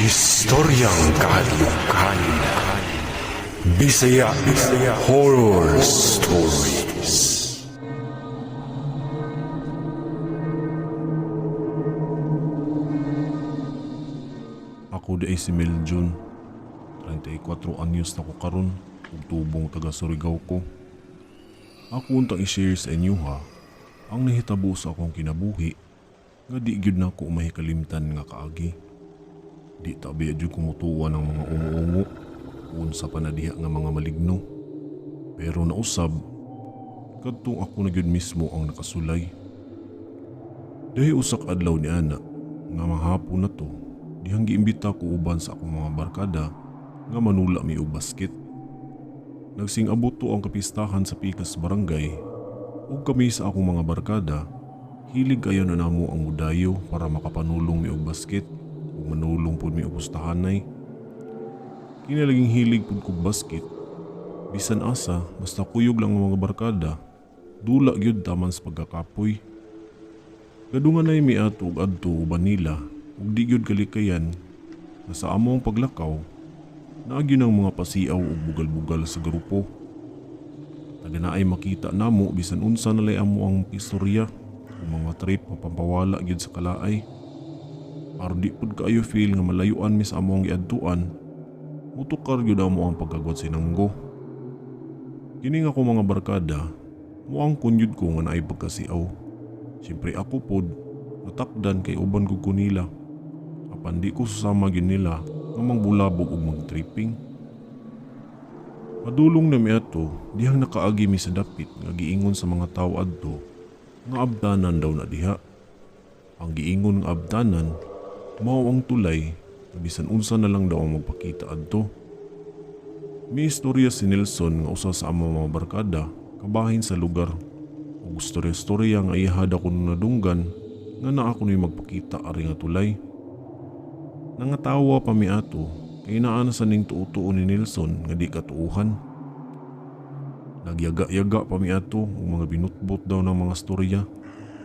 Historyang kahadlukan. Bisaya Horror Stories. Ako di ay si Meljun. 34 anyos na ko karon ug tubong taga Surigao ko. Ako untang i-share sa inyo ha ang nahitabo sa akong kinabuhi nga di gyud nako mahikalimtan nga kaagi. Di ta biya jud kumutuwa ng mga ungo-ungo unsa pa na diha nga mga maligno. Pero nausab kadtong ako na gyud mismo ang nakasulay. Dahil usak adlaw ni ana nga mahapon na to, dihang giimbita ko uban sa akong mga barkada nga manula mi og basket. Nagsing-abot to ang kapistahan sa Pikas Barangay ug kami sa akong mga barkada, hilig kayo na namo ang mudayo para makapanulong mi og basket ug manulong pud mi og pustahanay. Kinalaging hilig pud kog basket, bisan asa basta kuyog lang ang mga barkada, dula gyud taman sa pagkakapoy. Gadunganay mi ato ug adto uban nila ug di gyud kalikayan nga sa among paglakaw naagyo ng mga pasiaw ug bugal-bugal sa grupo. Taga naay makita namo bisan unsa nalay amo ang istorya ug mga trip nga pampawala gyud sa kalaay. Aron di pud kaayo feel nga malayuan mi sa among giadtuan, mutukar gyud amo ang pagkagwat sinanggo. Kini nga ako mga barkada, muangkon gyud ko nga naay pagkasiaw. Siyempre ako pod, natakdan kay uban ko nila. Apan di ko susama gyud nila nga mangbulabog og magtripping. Padulong na mi ato, dihang nakaagi mi sa dapit nga giingon sa mga tawo adto nga abdanan daw na diha. Ang giingon nga abdanan, mao ang tulay nga bisan unsa na lang daw ang magpakita adto. May istorya si Nelson nga usa sa among mga barkada kabahin sa lugar. Ug istorya-istorya nga iyahad ako nung nadunggan nga naa ko ni'y magpakita ari nga tulay. Nangatawa pa mi ato kay naa na sa ning tuo-tuo ni Nelson nga di katuuhan. Nagyaga-yaga pa mi ato ug mga binutbot daw ng mga storya.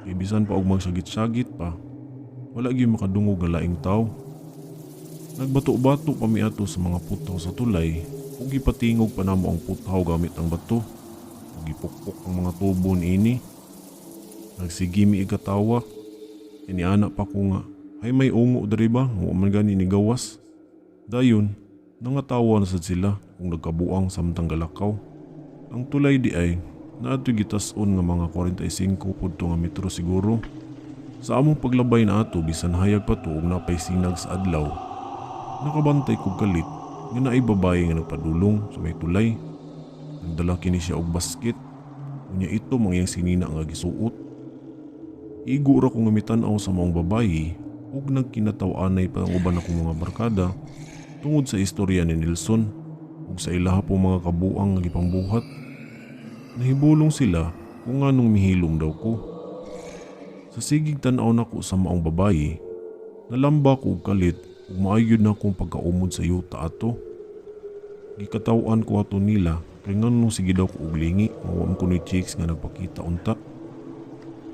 Kay bisan pa og magsagit-sagit pa, wala gyud makadungog nga laing tawo. Nagbato-bato pa mi ato sa mga putaw sa tulay ug gipatingog pa namo ang putaw gamit ang bato. Ug gipukpok ang mga tubo niini. Nagsige mi ikatawa. Iniana pa ko nga, ay may ungo diri ba? Wa man gani ni gawas. Dayon, nangatawa na sad sila kung nagkabuang samtang galakaw. Ang tulay di ay naadtoy gitas-on nga mga 45 pudto nga metro siguro. Sa among paglabay na ato bisan hayag pa to ug napay sinag sa adlaw. Nakabantay kog kalit nga naay babaye nga nagpadulong sa may tulay. Nagdala kini siya og basket. Unya ito mga iyang sinina nga gisuot. Igo ra ko nga mitan-aw sa maong babaye ug nagkinataw-anay pa ang uban akong mga barkada tungod sa istorya ni Nelson ug sa ilaha po mga kabuang nga gipambuhat. Nahibulong sila kung nganong mihilom daw ko. Sa sigig tan-aw nako sa maong babaye, nalamba ko og kalit ug maayo na akong pagkaumod sa yuta ato. Gikataw-an ko ato nila kay nganong sige daw ko og lingi nga wa man ko ni chicks nga nagpakita unta.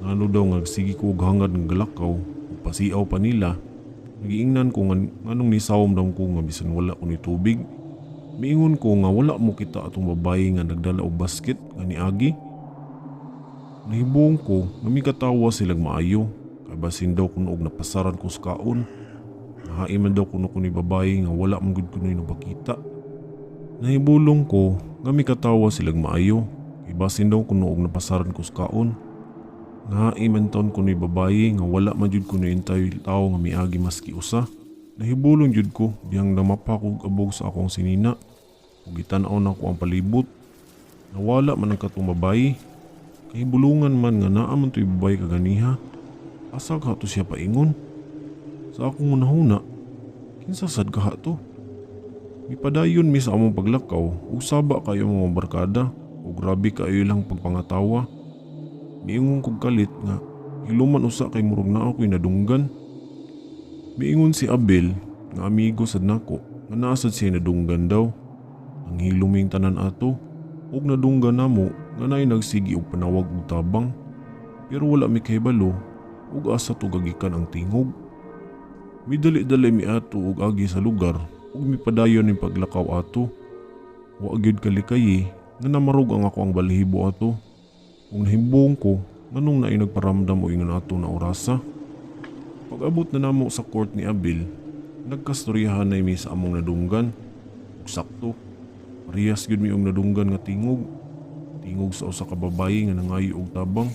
Ngano daw nga sige ko og hangad nga galakaw ug pasiaw pa nila. Nagiingnan ko nga nganong nisawom daw ko nga bisan wala ko ni tubig. Miingon ko nga wala mo kita atong babaye nga nagdala og basket nga niagi. Nahibuong ko nga mikatawa silang maayo kay basin daw kuno og napasaran ko sa kaon. Nahain man daw kuno ko ni babaye nga wala man gud kuno'y nabakita. Nahibulong ko nga mikatawa silang maayo kay basin daw kuno og napasaran ko sa kaon. Nahain man taon kuno'y babaye nga wala man jud kuno'y intay tawo nga miagi maski usa. Nahibulong jud ko dihang namapa kog abog sa akong sinina ug gitan-aw nako ang palibot. Nawala man ang katong babaye. Kahibulungan man nga naa man to'y babaye kaganiha. Asa ka to siya paingon? Sa akong hunahuna, kinsa sad kaha to? Mipadayon mi sa among paglakaw ug saba kayo mga barkada ug grabe kayo ilang pagpangatawa. Miingon kog kalit nga hiluman usa kay murag naa ko'y nadunggan. Miingon si Abel nga amigo sad nako nga naa sad siya nadunggan daw. Ang hiluming tanan ato ug nadunggan namo nga naay nagsigi og panawag og tabang. Pero wala mi kahibalo ug asa to gagikan ang tingog. Midali-dali mi ato og agi sa lugar ug mipadayon ning paglakaw ato. Wa gyud kalikayi nga namarog ang ako ang balahibo ato. Ug nahibong ko nganong naay nagparamdam og ingon ato na orasa. Pag-abot na namo sa court ni Abel, nagkastoryahan na mi sa among nadunggan. Ug sakto, parehas gyud mi og nadunggan nga tingog. Tingog sa usa ka babayi nga nangayo og tabang.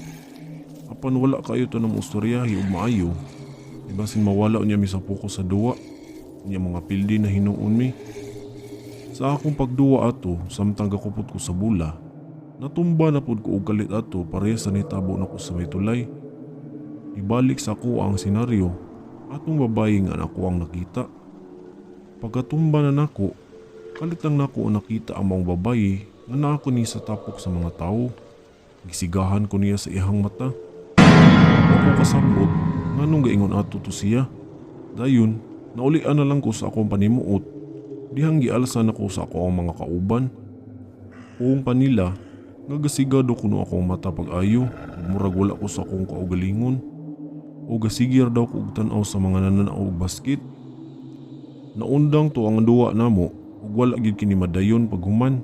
Apan wala kayo to nang ustoryahi og maayo. Ibasin mawala unya mi sa pokus sa duwa. Unya mga pildi na hinuon mi. Sa akong pagduwa ato, samtang gakupot ko sa bula, natumba na pud ko og kalit ato parehas sa nitabo nako sa may tulay. Ibalik sa ako ang senaryo, atong babayi nga nako ang nakita. Pagkatumba na nako, kalit lang nako ang nakita ang maong babayi nga naako ni sa tapok sa mga tawo. Gisigahan ko niya sa iyang mata. Wa ko kasabot nganong gaingon ato to siya. Dayon, naulian na lang ko sa akong panimuot. Dihang gialsa nako sa ako ang mga kauban. Uong pa nila, nga gasigado kuno akong mata pag-ayo, ug murag wala ko sa akong kaugalingon. O gasigir daw ko og tan-aw sa mga nananaw og basket. Naundang to ang duwa namo ug wala gyud kini madayon paghuman.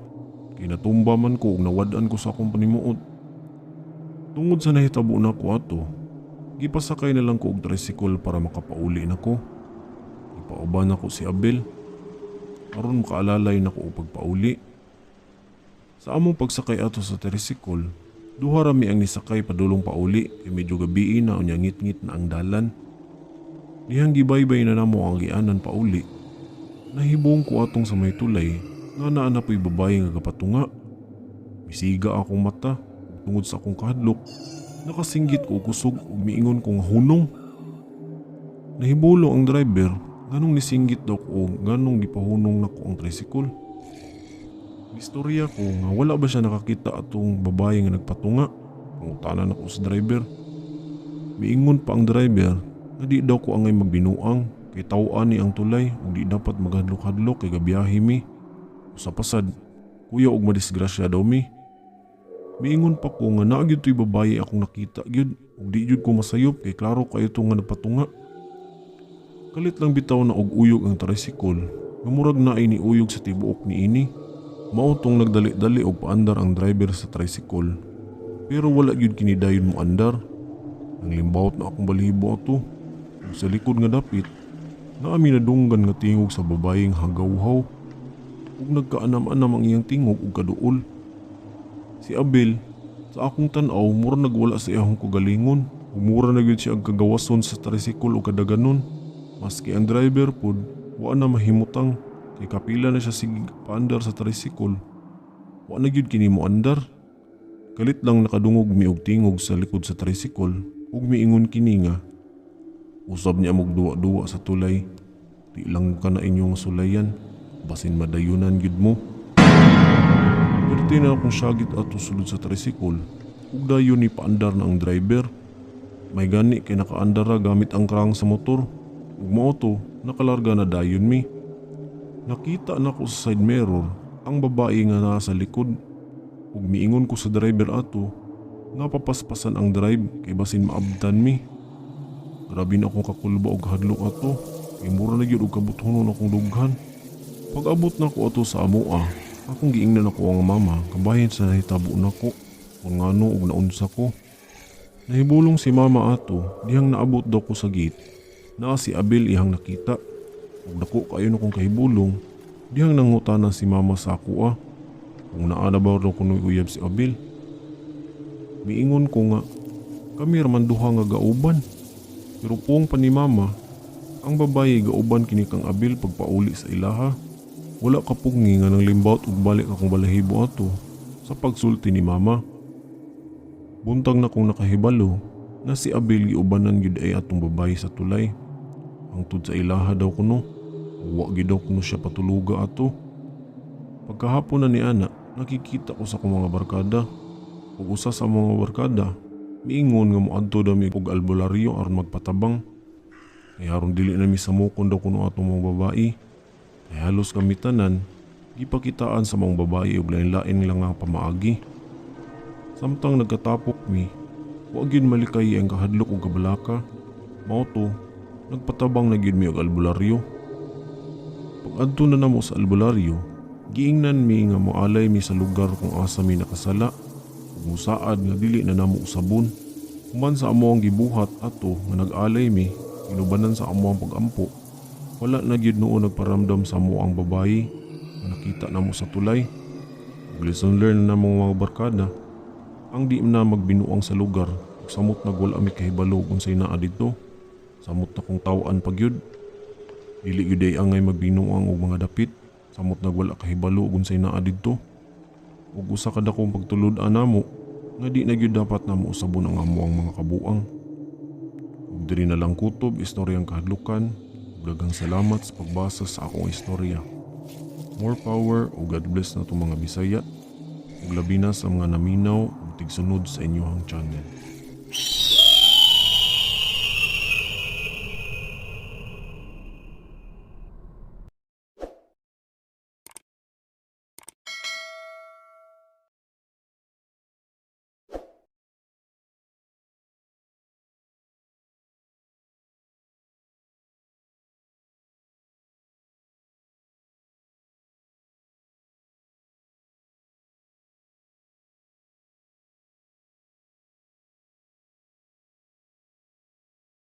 Kay natumba man ko ug nawad-an ko sa akong panimuot. Tungod sa nahitabo nako ato, gipasakay na lang ko og tricycle para makapauli nako. Ipauban nako si Abel aron makaalalay nako og pagpauli. Sa among pagsakay ato sa tricycle, duha ra mi ang nisakay padulong pauli kay medyo gabii na unya ngit-ngit na ang dalan. Dihang gibaybay na namo ang gianan pauli. Nahibong ko atong sa may tulay nga naa na po'y babaye nga gapatunga. Misiga akong mata ug tungod sa akong kahadlok, nakasinggit ko og kusog ug miingon ko nga hunong. Nahibulo ang driver nganong nisinggit daw ko nganong gipahunong nako ang tricycle. Istorya ko nga wala ba siya nakakita atong babaye nga nagpatunga. Pangutana nako sa driver. Miingon pa ang driver nga di daw ko angay magbinuang kay taw-an ni ang tulay ug di dapat maghadlok-hadlok kay gabiyahe mi. Usa pa sad, kuya og madisgrasya daw mi. Miingon pa ko nga naa gyud to'y babaye akong nakita gyud ug di gyud ko masayop kay klaro kayo to nga nagpatunga. Kalit lang bitaw na og uyog ang tricycle nga murag naay ni uyog sa tibuok niini. Mao tong nagdali-dali og paandar ang driver sa tricycle pero wala gyud kini dayon mo andar. Nanglimbawot na akong balahibo ato. Ug sa likod nga dapit, naa mi nadunggan nga tingog sa babayeng hagawhaw. Ug nagkaanam-anam ang iyang tingog ug kaduol. Si Abel, sa akong tan-aw mura nagwala sa iyang kagalingon. Ug mura na gyud siya ang kagawason sa tricycle ug kadaganon. Maski ang driver pod, wa na mahimutang kay kapila na siya sige paandar sa tricycle. Wa na gyud kini mo andar. Kalit lang nakadungog mi og tingog sa likod sa tricycle ug miingon kini nga usab niya mog duwa-duwa sa tulay. Di lang ka na inyong sulayan, basin madayunan gyud mo. Perti na akong syagit ato sulod sa tricycle ug dayon ni paandar na ang driver. May gani kay nakaandar ra gamit ang krang sa motor ug mao to nakalarga na dayon mi. Nakita nako sa side mirror ang babae nga naa sa likod ug miingon ko sa driver ato nga papaspasan ang drive kay basin maabtan mi. Grabe na akong kakulba og kahadlok ato kay mura na gyud og kabuthonon akong dughan. Pag-abot nako ato sa amoa, akong giingnan ako ang mama kabahin sa nahitabo nako kung ngano og naunsa ko. Nahibulong si mama ato dihang naabot daw ko sa gate. Naa si Abel iyang nakita. Ug dako kayo na kong kahibulong dihang nangutana si mama sa ako kung naa na ba daw kuno'y uyab si Abel. Miingon ko nga kami ra man duha nga gauban. Pero puong pa ni mama, ang babaye gauban kini kang Abel pagpauli sa ilaha. Wala ka pugni nga nang limbawot ug balik akong balahibo ato sa pagsulti ni mama. Buntag na kong nakahibalo na si Abel giubanan gyud ay atong babaye sa tulay. Hangtod sa ilaha daw kuno. Wa gyud daw kuno siya patuluga ato. Pagkahapon na ni ana, nakikita ko sa akong mga barkada. Ug usa sa mga barkada, miingon nga moadto daw mi og albularyo aron magpatabang. Kay aron dili na mi samukon daw kuno atong mga babae. Kay halos kami tanan, gipakitaan sa mga babae og lain-lain lang nga pamaagi. Samtang nagkatapok mi, wa gyud malikay ang kahadlok og kabalaka. Mao to, Nagpatabang na gyud mi og albularyo. Pag adto na namo sa albularyo, giingnan mi nga moalay mi sa lugar kung asa mi nakasala ug musaad nga dili na namo usabon. Human sa amo ang gibuhat ato nga nag-alay mi, ginubanan sa amo ang pagampo. Wala na gyud noon nagparamdam sa amo ang babayi nga nakita namo sa tulay. Ug lesson learned na namo, mga barkada, ang di na magbinuang sa lugar ug samot nag wala mi kahibalo kung unsay naa didto. Samot na kung taw-an pa gyud. Dili gyud ay angay magbinuang og mga dapit. Samot nag wala kahibalo kung unsay naa didto. Ug usa ka dakong pagtulud-an namo nga di na gyud dapat namo usabon ang amo ang mga kabuang. Ug diri na lang kutob istoryang kahadlukan. Ug daghang salamat sa pagbasa sa akong istorya. More power ug God bless na itong mga Bisaya. Ug labi na sa mga naminaw ug tigsunod sa inyong channel.